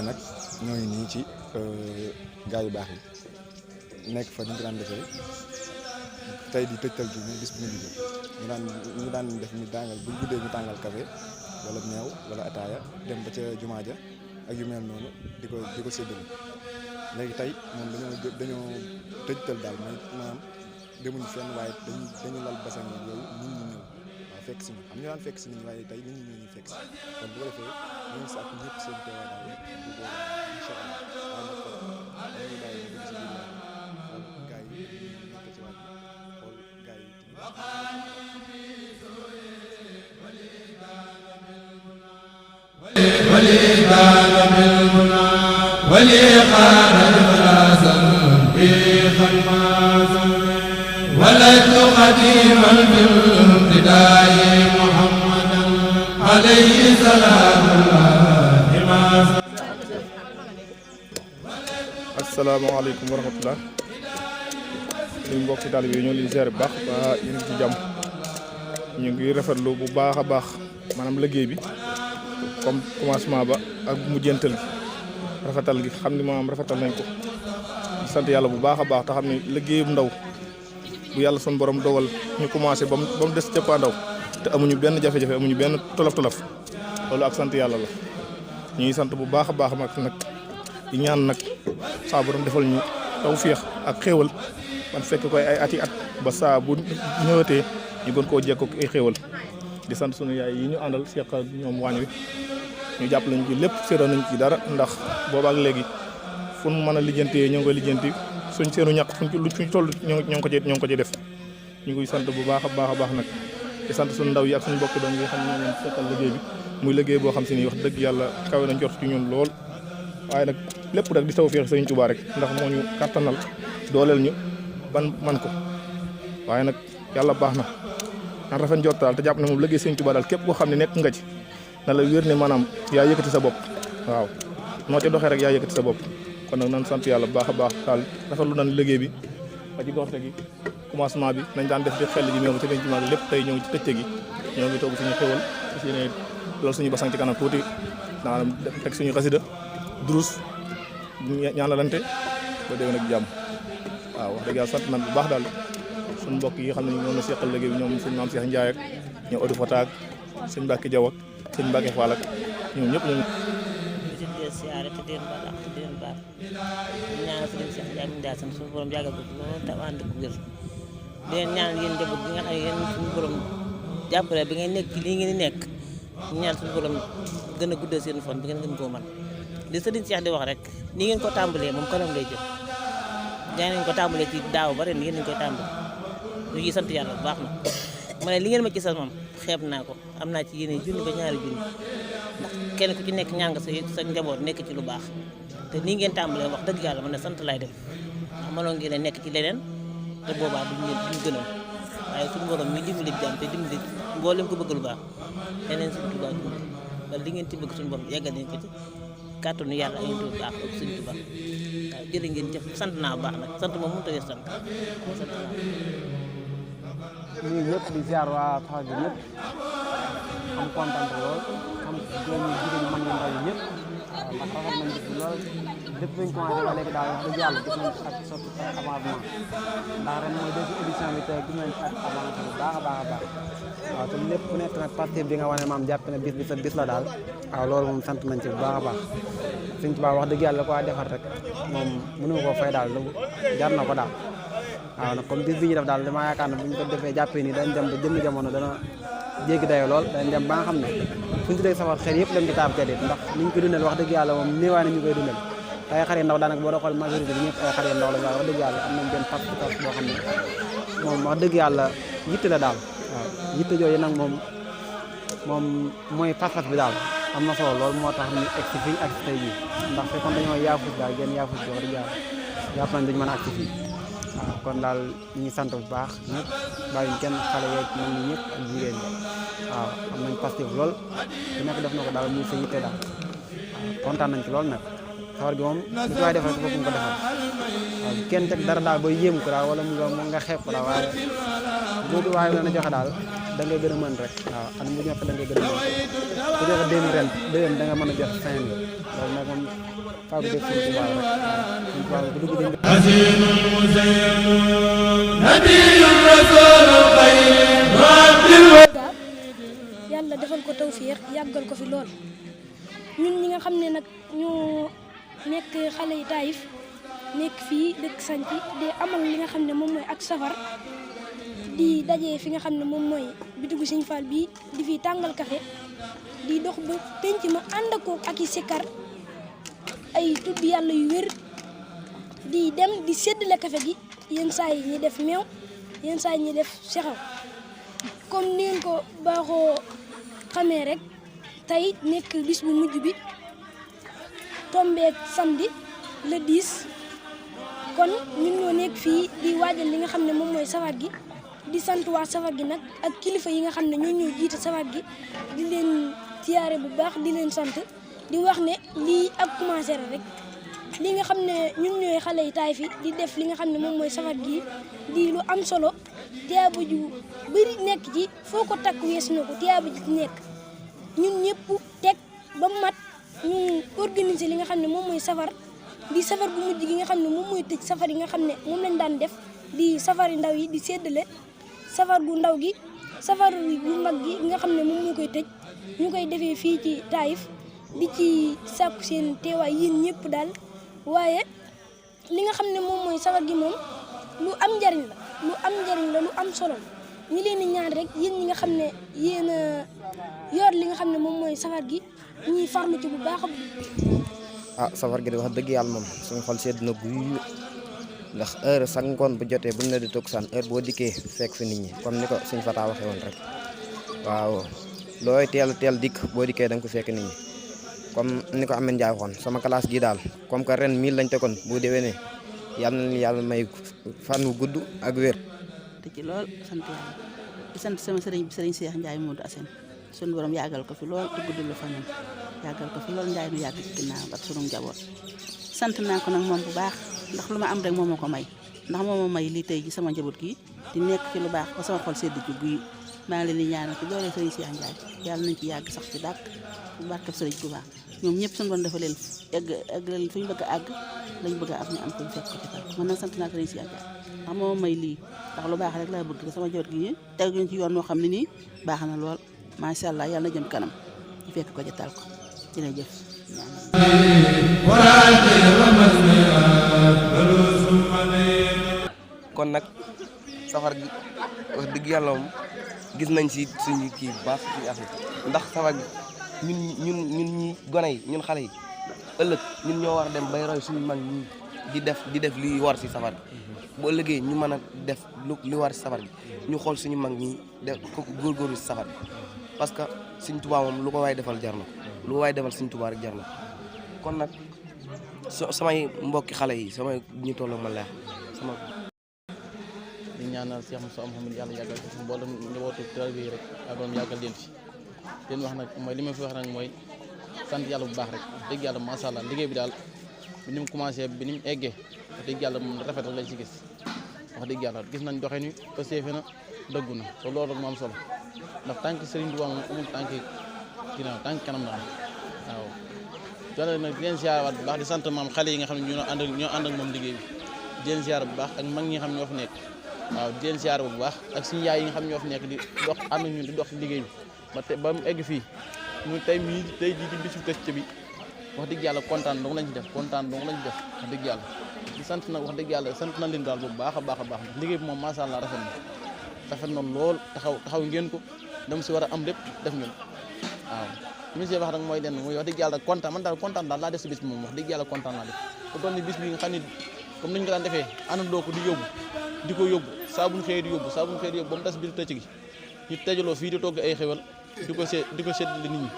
nag ñoo ngi nii ci gaa yu baax yi nekk fa ñu daan defee tey di tëjtal gi ñu bis bu ñu ñu daan def ñu tàngal bu guddee ñu tàngal café wala meew wala ataaya dem ba ca jumaa ja ak yu mel noonu di ko séddale léegi tey moom dañoo tëjtal daal mooy maanaam demuñu fenn waaye dañu lal basan yooyu nit ñi ñëw waaw fekk si ñu am ñu daan fekk si nit ñi waaye tey nit ñi ñoo ñuy fekk si kon bu ko defee ñu ngi si ak ñëpp seen teewaay daal bu boobaa incha allah waaye nag kon dañuy bàyyi ñu dugg si biir xool gars yi nekk ci waat xool gars yi ولدت قديما بالابتداء محمدا عليه سلام الله. asalaamaaleykum wa rahmatulah suñu mbokki taalibe yi ñoo leen ziar bu baax waa yéen ci jàmm ñu ngi rafetlu bu baax a baax maanaam liggéey bi comme commencement ba ak mujjantal gi rafetal gi xam ni maanaam rafetal nañ ko sant yàlla bu baax a baax te xam ni liggéeyum ndaw bu yàlla suñu borom dogal ñu commencé ba mu des cëppaandaw te amuñu benn jafe-jafe amuñu benn tolof-tolof loolu ak sant yàlla la ñuy sant bu baax a baax nag di ñaan nag saa borom defal ñu tawfeex ak xéewal man fekk koy ay ati at ba saa bu ñëwatee ñu gën koo jekko ay xéewal di sant sunu yaay yi ñu àndal seq ñoom waañ wi ñu jàpp lañu ci lépp séeroon nañ ci dara ndax boobaak léegi fu mu mën a lijjantee ñoo ngi koy lijjanti suñ seenu ñàkk fuñ toll ñoo ngi ko ci def ñu ngi sant bu baax a baax nag di sant suñu ndaw yi ak suñu mbokk doom yi xam ne ñoo leen seqal liggéey bi muy liggéey boo xam si ni wax dëgg yàlla kawe nañ jot ci ñun lool waaye nag lépp rek di tawfeex Sëriñ Tuubaa rek ndax moo ñu kàttanal dooleel ñu ban man ko waaye nag yàlla baax na nan rafet njort daal te jàpp ne moom liggéey Sëriñ Tuubaa daal képp koo xam ne nekk nga ci na la wér ne maanaam yaa yëkkati sa bopp waaw noo ci doxee rek yaa yëkkati sa bopp kon nag nan sant yàlla bu baax a baax daal rafetlu nañ liggéey bi ba ci doxte gi commencement bi nañ daan def di xel ji meew ci denc maag lépp tey ñoo ngi ci tëjte gi ñoo ngi toog suñu xéwal si ne loolu suñu basang ci kanam tuuti naanam teg suñu xasida durus ñaanalante ba déwén ak jàmm waaw wax dëgg yàlla sant nañ bu baax daal suñu mbokk yi xam ne ñoom la seqal liggéey bi ñoom suñu maam Cheikh Ndiaye ak ñoom Odou Fata ak sëñ Mbacke Diaw ak sëñ Mbacke Fall ak ñoom ñëpp ñu siyaare te deen baal ak te deen baal ñaanal sëriñ Cheikh Ndiaye mi Ndiaye suñu borom jàggal ko loolu te ànd ko wér di leen ñaanal yéen njaboot bi nga xam ne yéen suñu borom jàppale bi ngeen nekk ci lii ngeen di nekk ñaan suñu borom gën a guddal seen fan bi ngeen gën koo man li sëriñ Cheikh di wax rek ni ngeen ko tàmbalee moom kanam lay jëm daa nañ ko tàmbalee ci daaw ba ren yéen nañ koy tàmbale ñu ngi sant yàlla bu baax na ma ne li ngeen ma ci sas moom xeeb naa ko am naa ci yéene junni ba ñaari junni ndax kenn ku ci nekk ñàng sa njaboot nekk ci lu baax te nii ngeen tàmbalee wax dëgg yàlla man ne sant lay def ndax mënoon ngeen a nekk ci leneen te boobaa duñ gënal waaye suñu borom mi dimbali jàmm te dimbali mboolem ko bëgg lu baax leneen suñu Tuubaa ba li ngeen ci bëgg suñu borom yeggal nañ ko ci kàttanu yàlla ay nit baax ak suñu Tuubaa waaw jërë ngeen jëf sant naa baax nag sant moom mënut a wees sant naa ñun ñëpp di ziar waa Tafa gi ñëpp am kontaan lool am góor ñi jigéen ñi mag ñi ndaw yi ñëpp ndax rafet nañ gis lool depuis ñu commencé ba léegi daal wax dëgg yàlla gis nañ ak soppi ak avancement ndax ren mooy deuxième édition bi te gis nañ ak avancement bu baax a baax a baax waaw te lépp ku nekk nag parti bi nga wane maam jàpp ne bis bi sa bis la daal waaw loolu moom sant nañ ci bu baax a baax Sëñ Tuubaa wax dëgg yàlla ko defar rek moom mënu koo fay daal jar na ko daal waaw nag comme bis bi ñu def daal damaa yaakaar ne bu ñu ko defee jàppee nii dañ dem ba jënd jamono dana jéggi dayo lool dañ dem ba nga xam ne fu ñu tuddee safar xel yëpp dem ci taab jadit ndax niñ ko dundal wax dëgg yàlla moom néewaay na ñu koy dundal te ay xar yu ndaw daanaka boo doon xool majorité bi ñëpp ay xar yu ndaw la waaye wax dëgg yàlla am nañ benn pas boo xam ne moom wax dëgg yàlla yitte la daal waaw yitte jooju nag moom mooy pas-pas bi daal am na solo lool moo tax ñu egg si fii ak si tey jii ndax fekkoon dañoo yaafus daal genn yaafus bi wax dëgg yàlla jàpp nañ duñ mën a ak si fii waaw kon daal ñu ngi sant bu baax ñëpp bàyyiñ kenn xale yeeg mag ñi ñëpp ak jigéen ñi waaw am nañ pastif lool bu nekk def na ko daal muy sa yitte daal waaw kontaan nañ ci lool nag sawar gi moom lu ci waay def rek foofu nga ko defal waaw kenn teg dara daal ba yéem ko daal wala mu nga xeeb ko daal waaye boobu waaye na joxe daal da ngay gën a mën rek waaw at mu nekk da ngay gën a mën ku joxe démb ren déwén da nga mën a joxe 5000 loolu nag moom faaw def suñu tubaab rek waaw suñu tubaab bu dugg dégg azinul muzayyanu nabiyur rasulul xayr wa abdil yàlla defal ko tawfiix yàggal ko fi lool ñun ñi nga xam ne nag ñoo nekk xale yi Taïf nekk fii dëkk sanc di amal li nga xam ne moom mooy ak safar di daje fi nga xam ne moom mooy bitigu Sëñ Fall bii di fi tàngal kafe di dox ba penc ma ànd ko ak i sikkar ay tudd yàlla yu wér di dem di séddale kafe gi yenn saa yi ñi def meew yenn saa yi ñi def sexaw comme ni ngeen ko baaxoo xamee rek tey nekk bis bu mujj bi tombeek samedi le 10 kon ñun ñoo nekk fii di waajal li nga xam ne moom mooy safar gi di sant waa safar gi nag ak kilifa yi nga xam ne ñoo ñoo jiite safar gi di leen siyaare bu baax di leen sant di wax ne lii ak commencé rek li nga xam ne ñun ñooy xale yi Taïf fi di def li nga xam ne moom mooy safar gi di lu am solo tiyaaba ju bëri nekk ci foo ko takk weesu na ko tiyaaba ji nekk ñun ñëpp teg ba mat ñu organiser li nga xam ne moom mooy safar di safar bu mujj gi nga xam ne moom mooy tëj safar yi nga xam ne moom lañ daan def di safari ndaw yi di séddale safar gu ndaw gi safar bu mag gi nga xam ne moom moo koy tëj ñu koy defee fii ci Taïf di ci sàkku seen teewaay yéen ñëpp daal waaye li nga xam ne moom mooy safar gi moom lu am njariñ la lu am solo ñi leen di ñaan rek yéen ñi nga xam ne yéen a yor li nga xam ne moom mooy safar gi ñuy farlu ci bu baax safar gi de wax dëgg yàlla moom suñu xol sedd na guy ndax heure sax ngoon bu jotee buñ la di toog saan heure boo dikkee fekk fi nit ñi comme ni ko suñ Fata waxee woon rek waaw looy teel dikk boo dikkee da nga ko fekk nit ñi comme ni ko Amine Ndiaye waxoon sama classe gi daal comme que ren 1000 lañ tegoon bu déwénee yàlla na yàlla may fan wu gudd ak wér. te ci lool sant yàlla di sant sama sëriñ Cheikh Ndiaye Modou Assane sunu borom yàggal ko fi lool te guddul la fanam yàggal ko fi lool Ndiaye nu yàgg ci ginnaaw ak sunu njaboot sant naa ko nag moom bu baax ndax lu ma am rek moo ma ko may ndax moo ma may lii tey ji sama njaboot gi di nekk ci lu baax ba sama xol sedd ci guy maa ngi leen di ñaanal ci doole sëriñ Cheikh Ndiaye yàlla nañ ci yàgg sax ci dàkk bu barkeb sëriñ Touba ñoom ñëpp suñu doon dafa leen egg leen fu ñu bëgg a àgg lañ bëgg a am ñu am ko fekk ko ci kaw man nag sant naa sëriñ Cheikh Ndiaye ndax moo may lii ndax lu baax rek laa bëgg sama njaboot gi teg ñu ci yoon moo xam ne nii baax na lool macha allah yàlla na jëm kanam ñu fekk ko ci tal ko jërëjëf kon nag safar gi wax dëgg yàlla moom gis nañ si suñu kii bu baax ci affaire ndax safar gi ñun ñi gone yi ñun xale yi ëllëg ñun ñoo war a dem bay roy suñu mag ñi di def li war si safar gi bu ëllëgee ñu mën a def li war si safar gi ñu xool suñu mag ñi def ko góorgóorlu si safar gi parce que Sëñ Tuubaa moom lu ko waay defal jar na ko lu waay defal Sëñ Tuubaa rek jar na ko kon nag samay mbokki xale yi samay ñu tolloo ma leex sama di ñaanal Cheikh Moussa Mouhamed yàlla yàggal ko fi mboolem njabootu taalibe yi rek yàggoon yàggal leen fi leen wax nag mooy li ma fi wax nag mooy sant yàlla bu baax rek wax dëgg yàlla macha allah liggéey bi daal bi ni mu commencé bi ni mu eggee wax dëgg yàlla moom rafet rek lañ ci gis wax dëgg yàlla gis nañ doxee ni pasteefe na dëggu na te loolu rek moo am solo ndax tànk Serigne Touba moom amul tànk ginnaaw tànk kanam la am waaw jone nag di leen ziarawaat bu baax di sant maam xale yi nga xam ne ñoo ànd ak moom liggéey bi di leen ziar bu baax ak mag ñi nga xam ñoo fi nekk waaw di leen ziar bu baax ak suñu yaay yi nga xam ñoo fi nekk di dox ànd ak ñun di dox ci liggéey bi ba mu egg fii ñu tey jii ci bisu tëcc bi wax dëgg yàlla kontaan dong lañ ci def kontaan dong lañ ci def wax dëgg yàlla di sant nag wax dëgg yàlla sant na leen daal bu baax a baax a baax ndax liggéey bi moom macha allah rafet na lool taxaw ngeen ko dama si war a am lépp def ngeen waaw li si wax nag mooy leen mooy wax dëgg yàlla kontaan man daal kontaan daal laa def si bis bi moom wax dëgg yàlla kontaan laa def bu doon ni bis bi nga xam ne comme niñ ko daan defee àndandoo ko di ko yóbbu saa bu ñu xëyee di yóbbu ba mu des biir tëcc gi ñu tejaloo fii di togg ay xewal di ko séddale nit ñi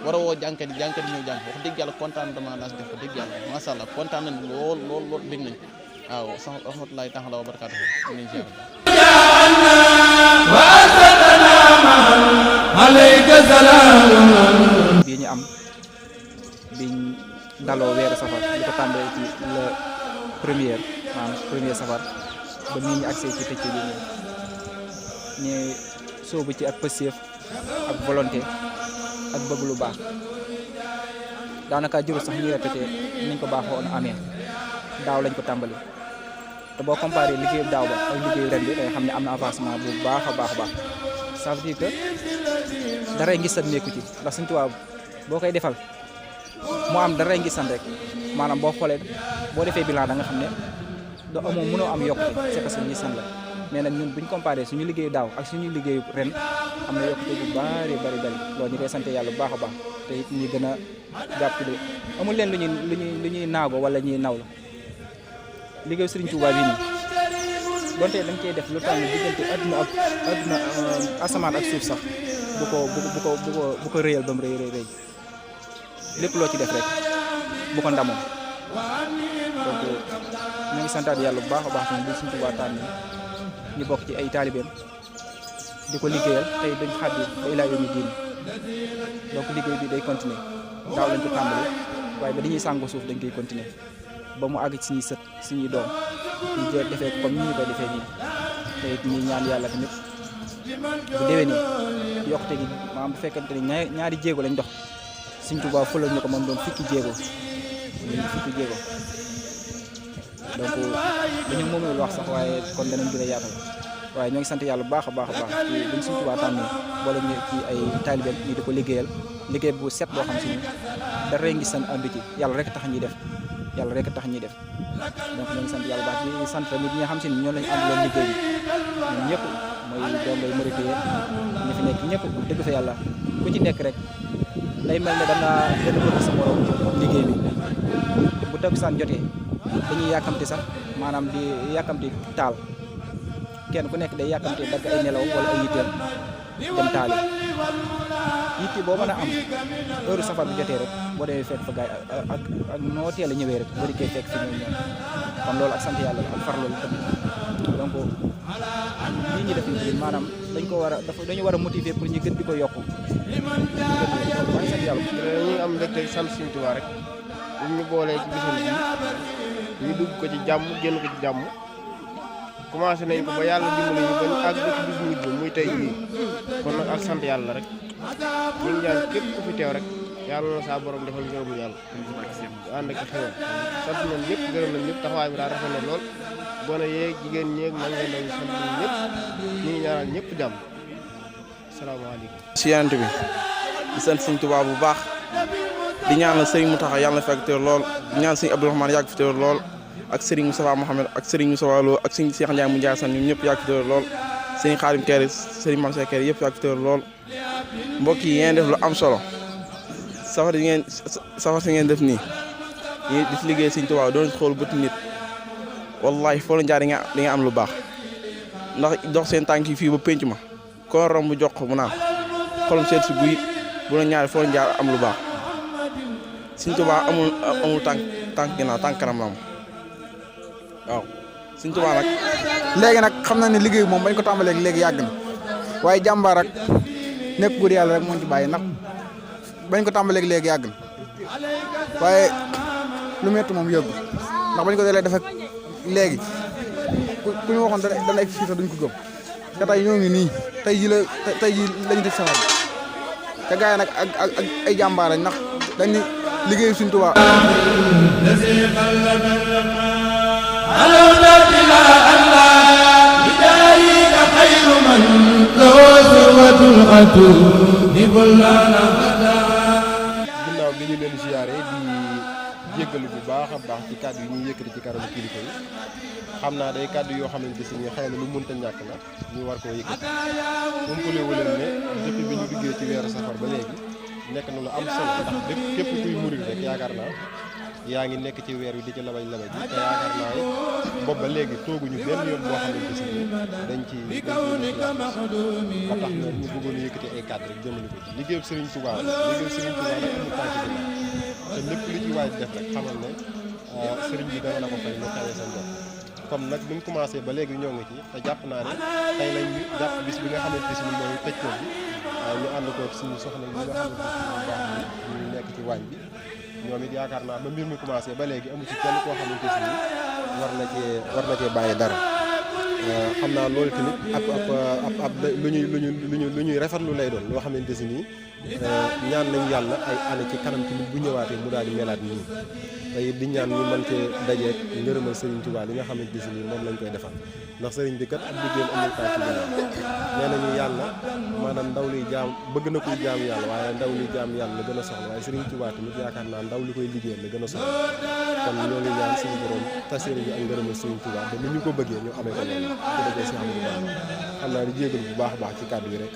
war a woo jànkat yi ñëw jàng wax dëgg yàlla kontaan dama laa si def wax dëgg yàlla macha allah kontaan nañ lool bég nañ waaw sama rahmatullahi taala wa barakaatu nañ ci bii ñu am biñ daloo weeru safar di ko tàmbalee ci le premier safar ba nii ñu agsee ci tëcc bi ñu soobu ci ak pëstéef ak volonté ak bëgg lu baax daanaka jëru sax ñuy répété niñ ko baaxoon amee daaw lañ ko tàmbali te boo comparé liggéeyu daaw ba ak liggéeyu ren bi da nga xam ne am na avancement bu baax a baax a baax ça veut dire que daray ngi san nekku ci ndax Sëñ Tuubaa boo koy defal mu am daray ngi san rek maanaam boo xoolee boo defee bilan da nga xam ne doo amoo mënoo am yokkute c'est parce que ngi san la mais nag ñun buñ comparé suñu liggéeyu daaw ak suñu liggéeyu ren am na yokkute bu bari loolu ñu koy sant yàlla bu baax a baax te it ñi gën a jàpp ci amul leen lu ñuy naago wala ñuy naw la liggéeyu Serigne Touba bi nii donte dañ koy def lu tax ne diggante adduna asamaan ak suuf sax bu ko rëyal ba mu rëy lépp loo ci def rek bu ko ndamoo donc ñu ngi santaat yàlla bu baax a baax tamit bi Serigne Touba tànn ñu bokk ci ay taalibeem di ko liggéeyal tey duñ xaddi ba ilaa yawmi diin donc liggéey bi day continuer daaw lañ ko tàmbali waaye ba dañuy sàngo suuf dañ koy continuer ba mu àgg ci suñuy sët suñuy doom ñu jël defee ko comme ni ñu koy defee nii te it ñuy ñaan yàlla tamit bu déwénee yokkute gi maanaam bu fekkente ni ñaari jéego lañ dox Sëñ Tuubaa fulal ñu ko moom doon fukki jéego donc dañu moomul wax sax waaye kon danañ gën a yaatal waaye ñoo ngi sant yàlla bu baax a baax ci buñ Sëñ Tuubaa tànnee boole ñu ci ay taalibeem ñu di ko liggéeyal liggéey bu set boo xam si ni dara ngi sant ànd ci yàlla rek tax ñuy def donc ñoo ngi sant yàlla baax di sant tamit ñi nga xam si ni ñoo lañu àndaloon liggéey bi ñun ñëpp mooy dongay murit ñi fi nekk ñëpp bu dëgg fa yàlla ku ci nekk rek day mel ne danga gën a bëgg sa morom liggéey bi bu takkusaan jotee dañuy yàkkamti sax maanaam di yàkkamti taal kenn ku nekk day yàkkamti dagg ay nelaw wala ay yitteem dem taali yitte boo mën a am heure safar bi jotee rek boo demee fekk fa gaay ak noo teel a ñëwee rek bari koy fekk fi ñoom kon loolu ak sant yàlla ak farlu la tamit donc lii ñu def nii maanaam dañu war a motiver pour ñu gën di ko yokku waaye sant yàlla ñu am mbégte sant Sëñ Tuubaa rek ñu boolee ci bisam bi ñu dugg ko ci jàmm génn ko ci jàmm commencé nañ ko ba yàlla dimbali ñu ba ñu àgg ci bis mujj bi muy tey jii kon nag ak sant yàlla rek ñu ngi ñaan képp ku fi teew rek yàlla na saa borom defal ngërëmu yàlla ànd ak xewal sant nañ ñëpp gërëm nañ ñëpp taxawaay bi daal rafet na lool gone yeeg jigéen ñeeg mag ngeen dañ sant nañ ñëpp ñu ngi ñaanal ñëpp jàmm asalaamaaleykum si yonent bi di sant Sëñ Tuubaa bu baax di ñaanal Sëriñ Mountakha yàlla na fi ak teew lool di ñaan Sëriñ Abdourahmane yàgg fi teew lool ak Serigne Moustapha Mohamed ak Serigne Moustapha Lo ak Serigne Cheikh Ndiaye mu Ndiassane ñoom ñëpp yàgg fi teew lool Serigne Khadim Kéré Serigne Mansour Kéré yëpp yàgg fi teew lool mbokk yi ngeen def lu am solo safar si ngeen def nii di ci liggéey Sëñ Tuubaa doon xool bëti nit wallahi foo la jaar di nga am lu baax ndax dox seen tànk yi fii ba pénc ma ko romb jox ko mu naan xolam seet si guy bu la ñaari foo la jaar am lu baax Sëñ Tuubaa amul tànk ginnaaw tànk kanam la am waaw Sëñ Tuubaa nag léegi nag xam na ne liggéey moom bañ ko tàmbalee léegi yàgg na waaye jàmbaar ak nekk guur yàlla rek moo ci bàyyi ndax bañ ko tàmbalee léegi yàgg na waaye lu métti moom yëggu ndax bañ ko dalee def ak léegi ku ñu waxoon dana egg fii sax duñ ko gëm te tey ñoo ngi nii tey jii lañu def safar te gars yi nag ak ay jàmbaar lañ ndax dañ ni liggéeyu Sëñ Tuubaa ginnaaw bi ñu leen siyaare di jéggalu bu baax a baax ci kàddu yi ñuy yëkkati ci kanamu kilifa yi xam naa day kàddu yoo xamante ne xëy na lu mënta ñàkk la ñu war koo yëkkati moom ko léewu leen ne depuis bi ñu duggee ci weeru safar ba léegi nekk na lu am solo ndax képp kuy murid rek yaakaar naa yaa ngi nekk ci weer wi di ci labaj labaj yi te yaakaar naa boobu ba léegi tooguñu benn yoon boo xamante ne dañ ci ba tax na ñu bëggoon yëkkati ay kàddu rek jëmale ko ci liggéeyu Serigne Touba liggéeyu Serigne Touba nag amul tànk ginnaaw te lépp li ci waaj def rek xamal ne Serigne bi dana la ko fay lu kawe sa njort comme nag bi mu commencé ba léegi ñoo ngi ci te jàpp naa ne tey lañ jàpp bis bi nga xamante ne mooy tëj ko bi ñu ànd ko suñu soxna yi nga xamante ne baax ñu nekk ci waañ bi ñoom it yaakaar naa ba mbir mi commencé ba léegi amu ci kenn koo xamante ne war na cee bàyyi dara xam naa loolu tamit ab lu ñuy rafetlu lay doon loo xamante si nii ñaan nañ yàlla ay année ci kanam tamit bu ñëwaatee mu daal di melaat nii tey di ñaan ñu mën cee dajeek ngërëmal Serigne Touba li nga xamante si nii moom lañ koy defal ndax Serigne bi kat ab liggéeyam amul kaa ci ginnaaw nee nañu yàlla maanaam ndaw liy jaam bëgg na koy jaamu yàlla waaye ndaw liy jaam yàlla la gën a soxla waaye Serigne Touba tamit yaakaar naa ndaw li koy liggéeyal la gën a soxla kon ñoo ngi ñaan suñu borom tasiri bi ak ngërëmal Serigne Touba te ni ñu ko bëggee ñu amee ko noonu bu dëggee si Amadou Ba xam naa di jégalu bu baax a baax ci kàddu yi rek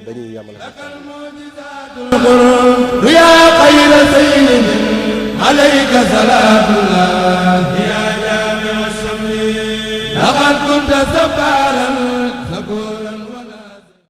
dañuy yamale يا خير سيد عليك صلاة الله يا جامع الشمل لقد كنت سبا